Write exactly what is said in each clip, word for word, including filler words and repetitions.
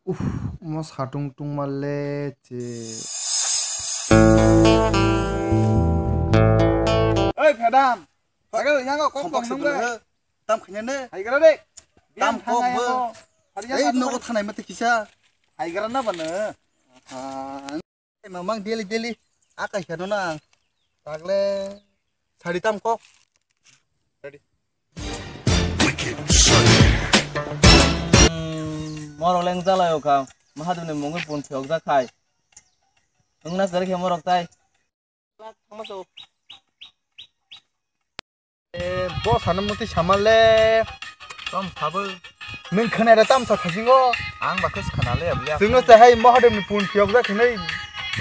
Uff, mo satung tungma le che. Oi, phedam. Phedam, yango kok bong nung le. Tam khanya ne. Hai gara de. Tam kok bo. Ei, nogo thanai mate kisa. Hai gara na bana. Mamang daily daily akai kheno na ang. Tagle sari tam kok. Ready. Hmm, morok leng jalai okha. Mahaduni mungwi pun phiyok jak khai. Wngna kwrwi khe morok tai. Eh, bo sana muti sama le. Tom sabo. Nung khna da tam sa thasingo. Ang ba khe khna le abli. Sungno sa hai Mahadev ni pun phiyok jak khnai.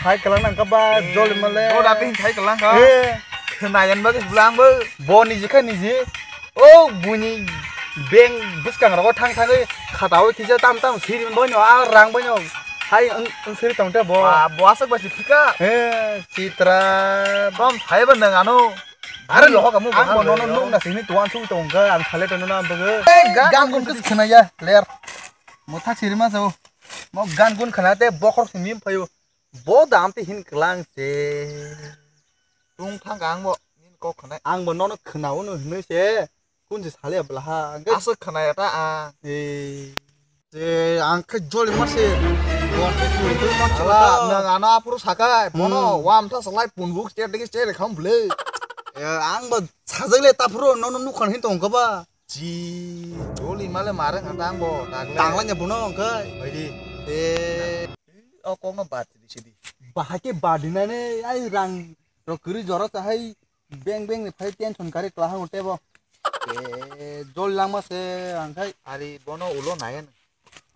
Hai kalang nang ka ba jol ma le. Bo da pin hai kalang ka. Eh. Khna yan ba khe bulang bo. Bo ni jikha ni ji. O buni beng buskang rogo thang thang khata o kisa tam tam siri bo no a rang bo no. Hai ang ang siri tong te bo. Ba bo asok ba si phika. Eh, Chitra. Tom hai ba nang ano. Are loho kamu ang bo nono nung na sini tuan su tong ka ang thale tono na bege. Gan gun kus khna ya ler. Mo thak siri ma so. Mo gan gun khna te bokhor simi phayo. Bo dam te hin klang se. Tung thang ang bo nin kok khna. Ang bo nono khna uno hinoi se. Kun se sale blaha. Aswk khna ya ta a. Eh. Je ang khe joli ma se. Ala nang ano apuru sakai bono wam tha salai pun buk cher digi cher kham ble. Ang ba sajak le tapuru nono nukhan hin tong ka ba. Ji joli ma le mare ngata ang bo. Tangla nya bono ang kai. Bai di. Te o kong no bat di sidi. Bahai ke badinane ai rang rok kwrwi jora chahai. Beng beng ni phai tension kari kla hango tebo. Te jol langma se ang khai. Ari bono ulo nayan.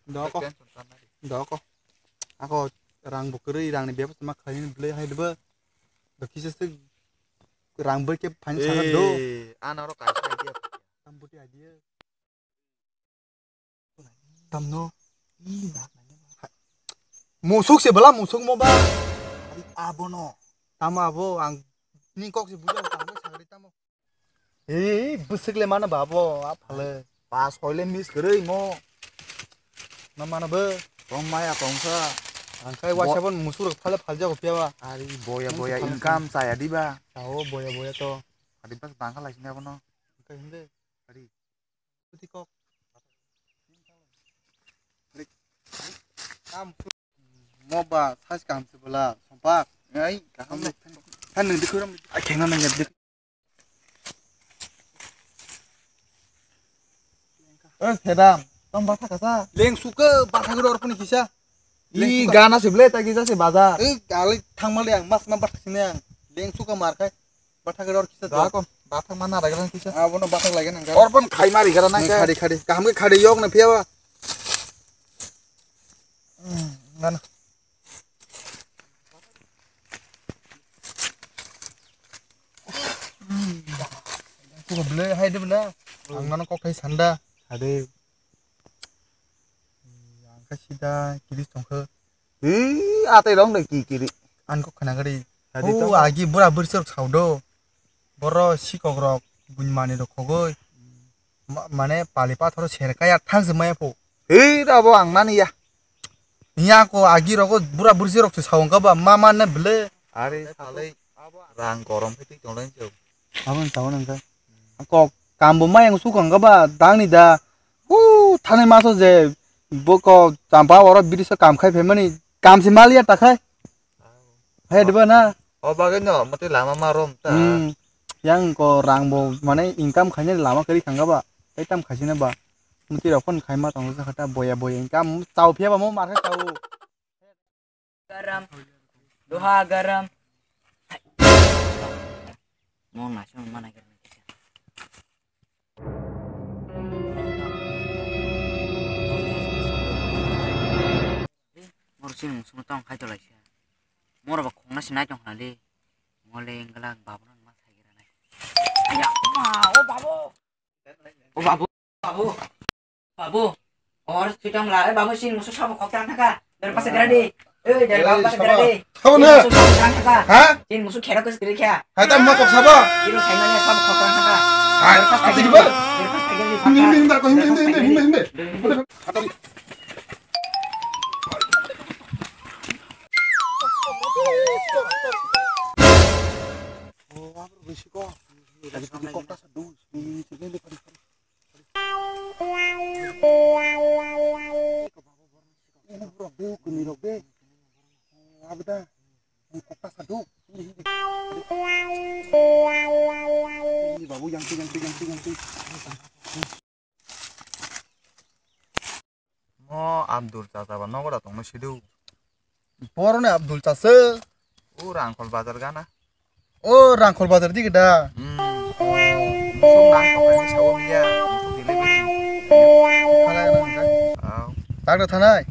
Doko. Tension kanari. Doko. Ako rang bo kwrwi rang ni bebas ma khlai ni bwlai hai deba. Dokisa se rang bai ke phan sana do. Eh, ana ro kaisa idea. Tam buti idea. Tamno. Musuk se bela musuk mo ba. Abono. Tamo abo ang ni kok se buja tamo sagri tamo. Ei bwswk le mano ba abo aphale. Pas hoi le miss kwrwi mo. Ma mano bo. Tong maya tongsa. Ang kai wasa bon musuk rok phale phalja ko piya ba. Ari boya boya income chaya diba. Sao boya boya to. Adi bas bangka lai sini abono. Kai hinde. Ari. Puti kok. Kam mo ba sas kam se bela sompak. Ai kaham le. Han nang dikhuram. Ai khena nang dik. Eh, sedam. Tong batha kasa. Leng suka batha gor puni kisa. I gana se ble ta kisa se baza. Eh, gali thangmal yang mas ma batha sini yang. Leng suka mar kai. Bathak ror kisa. Da ko, bathak mana raga kisa. Abono bathak lagi nang. Or pon khai mari gara nang. Khadi khadi. Kaham ke khadi yok na phiya ba. Ngana. Ko ble hai de bla. Ang nang kok khai sanda. Ade. Ang ka sida kiri tongkha. Hi, atai rong de ki kiri. Ang kok khana gari. Adi to. Agi bura buri sir khau do. Boro sikok rok buin mani rok khogoi. Mane pali pathoro ser kaya thang se maya po. Hi, da bo ang mani ya. Nya ko agi rogo bura buri sir rok se saung ka ba ma man ne ble. Ari salai. Rang gorom phe tik tong lai chok. Abon sabon ang ka. Kok kambo mayang sukang ka ba dangni da. Hu thani maso je boko champa oro bidisa kam khai phaimani kam si maliya ta khai. Hai diba na? O bagwi no mati lama ma rom ta. Hmm. Yang ko rang bo mane income khaina lama kari khanga ba. Tai tam khaisina ba. Muti rok phon khaima tong sa khata boya boya income tau phiya ba mo mar khai tau. Garam. Doha garam. Mo na se mana kira na kisa. Mor sini musumo tong khai tolai se. Mor ba khongna sinai tong khna di. Mole engla babu no ma sai kira nai. Aya ma o babu. O babu. Babu. Babu. Or sitong la, eh, babu sin musu sabo khok tang thaka. Dari pasar gerade. Eh, dari babu pasar gerade. Sabo na. Musu sabo tang thaka. Ha? Sin musu khera kus kiri kya. Hai tam ma kok sabo. Iro sai mane sabo khok tang thaka. Hai. Dari pasar gerade. Hindi hindi hindi hindi hindi hindi hindi hindi. O Abdul Chacha ba nogo da tongma sidu. Boroni Abdul Chacha. O Rangkhol bazar gana. O Rangkhol bazar dige da. Hmm. Musuk nang tongma ni sao biya. Musuk delivery. Thanai nang ka. Au. Tang da thanai.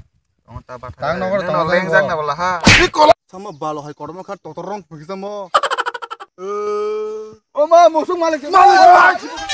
Tong ta ba thanai. Tang nogo da tongma lengjak na bala ha. Sama balo hai kotorma kha totor rong pukisa mo. O ma musuk malik. Malik.